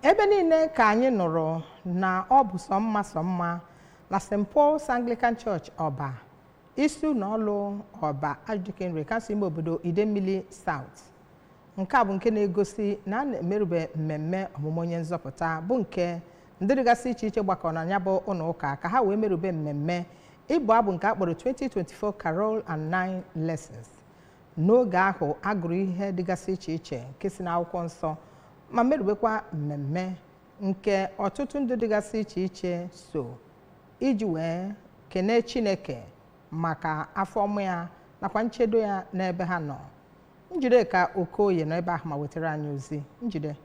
Ebe niile ka anyị nụrụ na ọ bụ sọ mma sọ mma na St. Paul's Anglican Church, Ọba, isi ụlọọrụ Ọba Archdeaconry, kansụl ime obodo Idemmili South. Nke a bụ nke na-egosi na a na-emerube mmemme ọmụmụ onye nzọpụta, bụ nke ndị dịgasị iche iche gbakọrọ na ya bụ ụlọ ụka ka ha wee merube mmemme ịbụ abụ nke a kpọrọ 2024 Carol and Nine Lessons. N'oge ahụ, a gụrụ ihe dịgasị iche iche nke si n'Akwụkwọ Nsọ ma merubekwa mmemme nke ọtụtụ ndị dịgasị iche iche so iji wee kenee Chineke maka afọ ọma ya nakwa nchedo ya n'ebe ha nọ. Njideka Okoye nọ ebe ahụ ma wetara anyị ozi. Njide.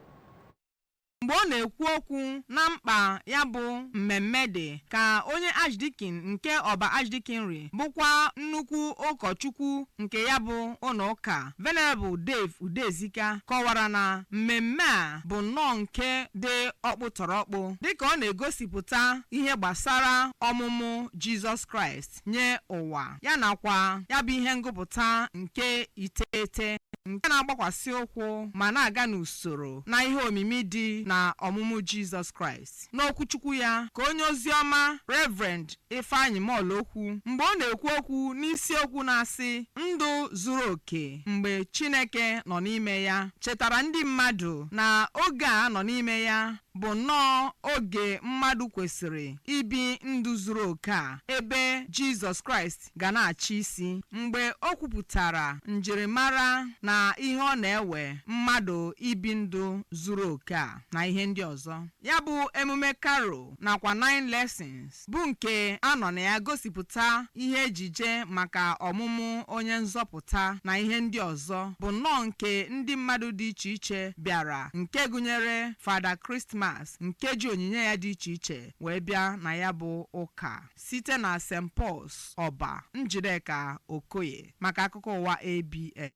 Mgbe ọ na-ekwu okwu na mkpa ya bụ mmemme dị, ka onye Archdeacon nke Ọba Archdeaconry, bụkwa nnukwu ụkọchukwu nke ya bụ ụlọ ụka, Venerable Dave Udezika, kọwara na mmemme a bụ nnọọ nke dị ọkpụtọrọkpụ, dịka ọ na-egosipụta ihe gbasara ọmụmụ Jizọs Kraịst nye ụwa ya, nakwa ya bụ ihe ngụpụta nke iteghete nke na-agbakwasị ụkwụ ma na-aga n'usoro na ihe omimi dị na ọmụmụ Jizọs Kraịst. N'okwuchukwu ya, ka onye oziọma Reverend Ifeanyị Molokwu, mgbe ọ na-ekwu okwu n'isiokwu na-asị "Ndụ zuru oke mgbe Chineke nọ n'ime ya", chetara ndị mmadụ na oge a nọ n'ime ya bụ nnọọ oge mmadụ kwesịrị ibi ndụ zuru oke a, ebe Jizọs Kraịst ga na-achị isi. Mgbe o kwupụtara njirimara na ihe ọ na-ewe mmadụ ibi ndụ zuru oke a na ihe ndị ọzọ, ya bụ emume carol nakwa Nine Lessons bụ nke a nọ na ya gosipụta ihe ejije maka ọmụmụ onye nzọpụta na ihe ndị ọzọ, bụ nnọọ nke ndị mmadụ dị iche iche bịara, nke gụnyere Fada Christmas, nke ji onyinye ya dị iche iche wee bịa na ya bụ ụka. Site na St. Paul's Ọba, Njideka Okoye maka akụkọ ụwa ABS.